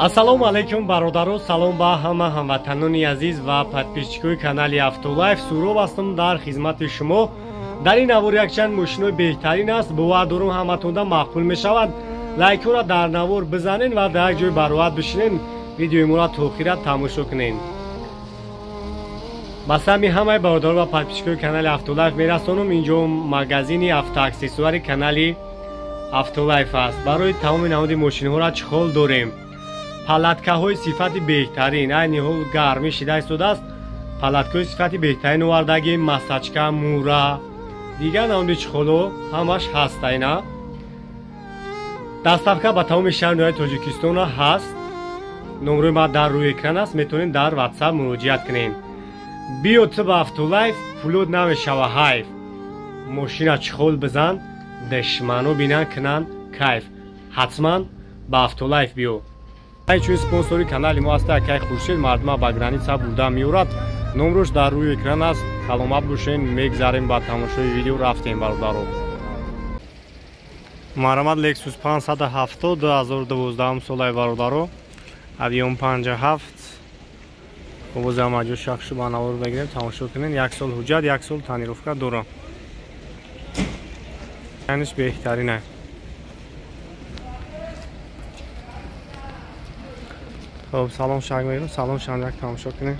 Ассалому алайкум бародаро, салом ба ҳама ҳамватанони азиз ва подписчикои канали Автолайф. Суроб ҳастам дар хизмати шумо. Дар ин навор якчанд мошинои беҳтарин аст, бовар дорум ҳаматонда маъқул мешавад. Лайкҳоро дар навор бизанен ва дар як ҷой бароҳат бишинен, видеои моро то охира тамошо кунен. Ба сами ҳамаи бародаро ва подписчикои канали Автолайф мерасонам. Инҷо магазини автоаксессуари канали Автолайф аст. Барои тамоми намуди мошинҳоро чӣ хол дорем. Палаткаҳои сифати беҳтарин, айни ҳол гармӣ шида истодааст. Палаткаҳои сифати беҳтарин овардагӣ, масачка, мура, дигар намуди чехолҳо ҳамаш ҳаст. Айна доставка ба тамоми шаҳр ноҳияи Тоҷикистон ҳаст. Номрои ма дар рӯи экран аст, метавонед дар WhatsApp муроҷиат кунед. Биё ту ба Автолайф, пулот намешава ҳайф. Мошина чехол бизан, душмано бинан кунанд кайф. Ҳатман ба Автолайф биё. Чун спонсори канали мо аст акай Хуршед, мардума ба граница бурда меорад. Номрош дар рӯи экран аст. Саломат бошен, мегзарем ба тамошои видео. Рафтем бародаро. Марамат Lexus 570 2012 солаи бародаро. Авион 57. Хуб, маҷо шахшу ба навор бигирем, тамошо кунен. Як сол ҳуҷҷат, як сол тонировка дорам. Яниш беҳтарин аст. Хоб, салом шаг мегирем, салом шанҷак тамошо кунем.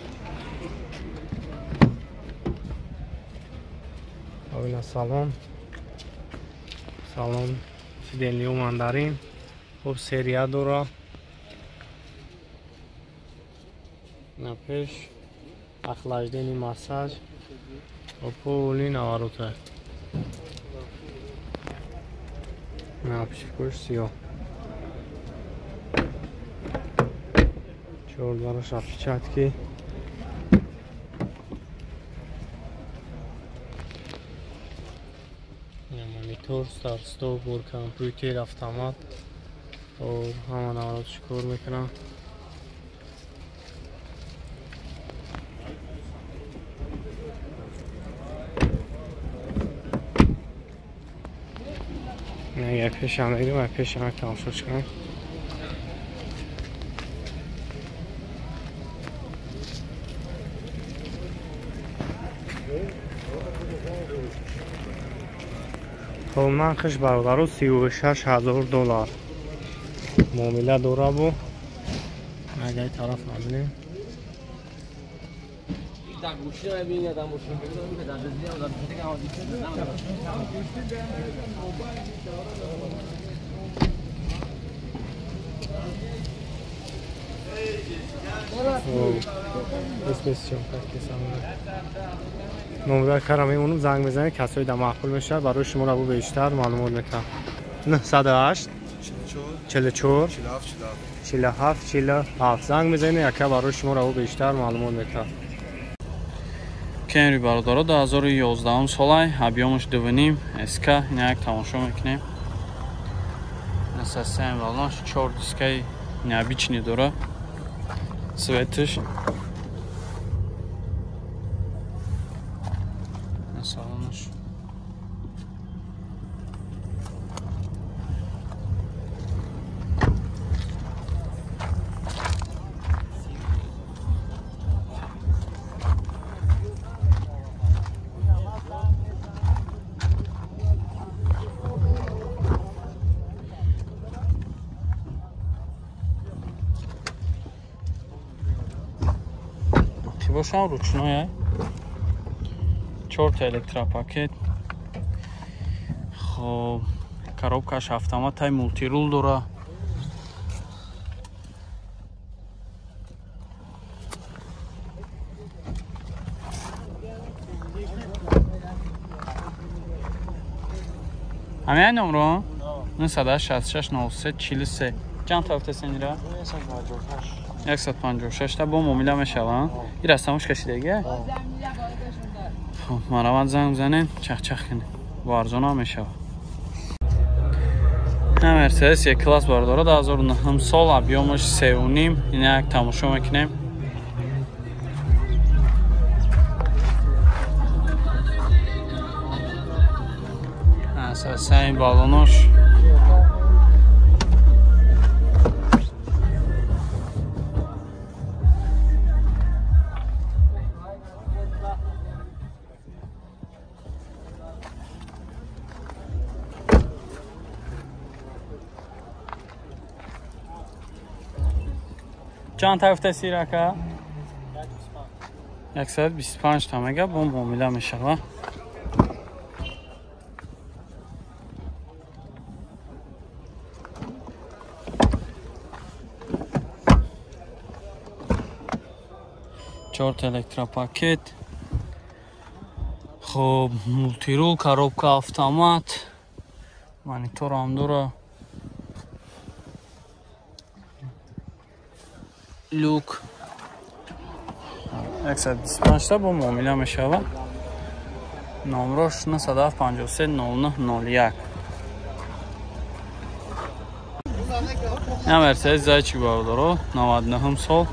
Ина салон. Салон сиденье мандарин. Хоб, серия дора. На пеш охлаждение, массаж. Хоб, полный наворота. На пшикош сиёҳ. Чордараш отпечатки. Монитор, старт-стоп, компютер, автомат. Ҳама наворотш кор мекунам. Як пешам мегирем, як пешам тамошош кунем. Хоб, нархш бародаро $36,000 муомила дора. Бу агар тараф набинем, номра кара мемонам, занг мезанед, касои да маъқул мешавад, барои шумо рабу бештар маълумот метаҳам. 908 44 47 47 занг мезанед, яка барои шумо рабу бештар маълумот метаҳам. Кемри бародаро 2011 солай, объёмаш 2.5 СК, ина як тамошо мекунем. Асасен балонш 4 дискаи необычный дора. Светиш. Салонаш. Бошам ручной, 4 электропакет. Хоб, коробкаш автоматай, мултирул дора. Ҳамин номро 966 03 43 чанд тафтесен ира? 156 та бо муомила мешаванд. Ин растамош кашидагия? Хоб, мараванд занг бизанед, чахчах кунед. Бо арзон ҳам мешавад. Мерседес Е класс бародаро 2009 сол, объёмаш 3.5. Ина як тамошо мекунем. Асасен балонош. Чанд тафта сирака? 125 та мега бо муомила мешава. Чорта электропакет. Хоб, мултирул, коробка автомат, монитор ҳам дора. Люк. 125 та бо муомила мешава. Номрош 953 09 01. Ин Мерседес Зайчик бародаро, 99 сол,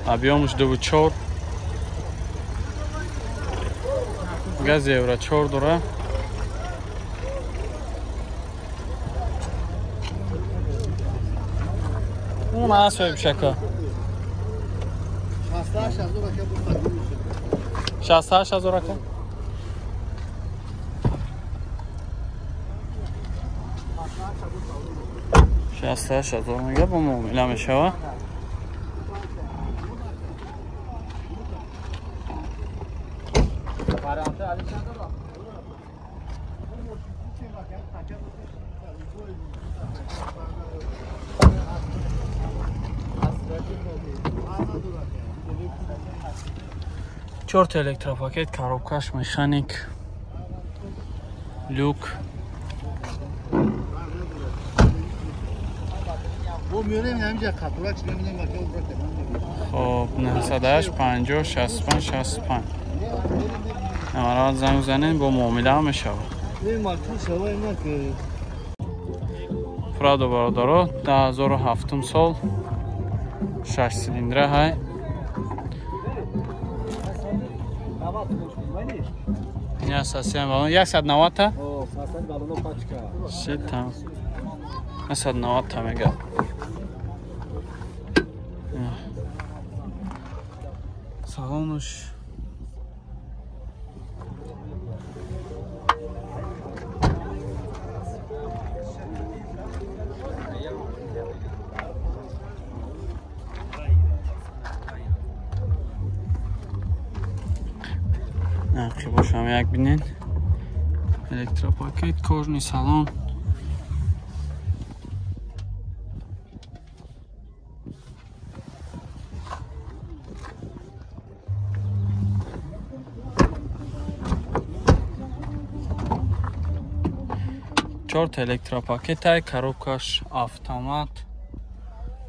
объёмш 2.4. Газ евро 4 дора. Он аз соҳибшака. 68 ҳазор ака. 68 ҳазор мега бо муомила мешава. Чорта электропакет, коробкаш механик, люк. Хоб, 908 50 65 65. Амарат занг занем бо муомила мешава. Прадо бародаро, 2007 сол, 6 цилиндра ҳай. Я совсем баллон. 190 та? Си там. 190 та мега. Салонуш. Нархи бошам як бинен. Электропакет, кожный салон. Чорта электропакетай, коробкаш автомат,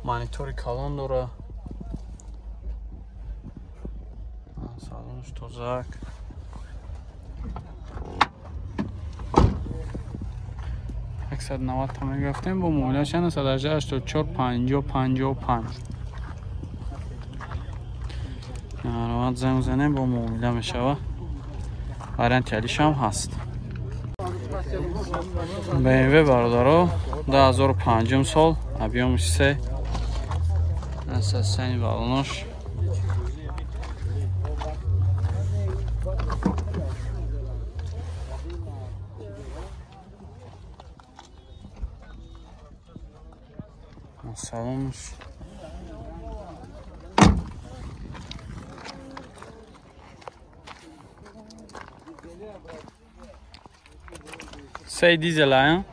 монитори калон дора. Салонш тозак. 190 та меграфтем бо муомила 184 50 55. Наравад занг занем бо муомила мешава. Варианти алишам ҳаст. BMW бародаро, 2005 сол, объёмш 3, асасани балонош. Салонш. Сей дизел, а?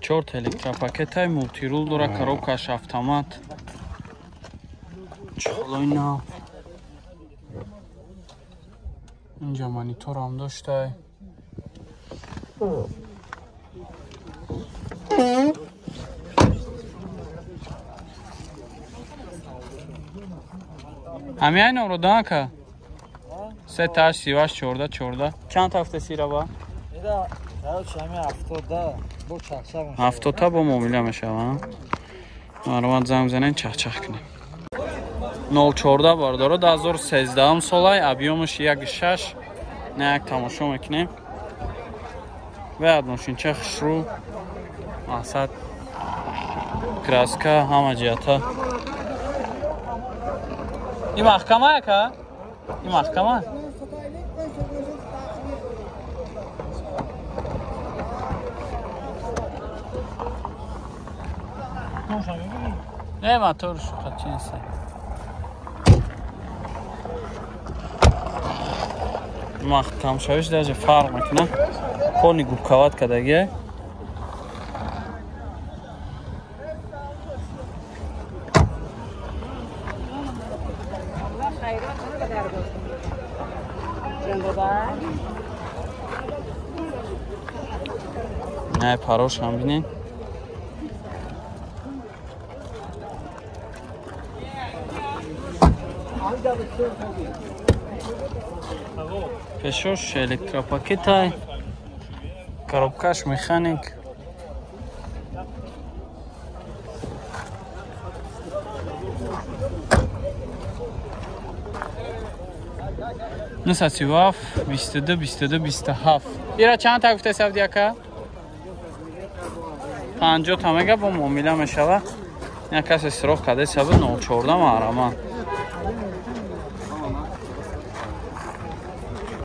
Чорта электропакетай, мултирул дора, коробкаш автомат. Чолой нав. Инҷа монитор ҳам доштай. Ҳамин номро дака? 3 8 38 14 14. Чанд ҳафта сираба? 70 та бо муомила мешава. Маромад занг занен чахчах кунем. 04 бародаро, 2013 солай, объёмш 1.6. На як тамошо мекунем. Баъд мошинча хушрӯ, мақсад краска ҳама ҷиҳата. Ин маҳкама яка? Ин маҳкама? Не, моторш қачинса. Маҳкамшавиш даже фарқ мекунад. Пони губкават кардагия. Не, парош ҳам бинед. Пешош электропакетай, коробкаш механик. Нусад 37 22 22 27. Ира чанд та гуфта савди ака? 50 та мега бо муомила мешава. Як касе сироқ карда саб 014 маҳраман.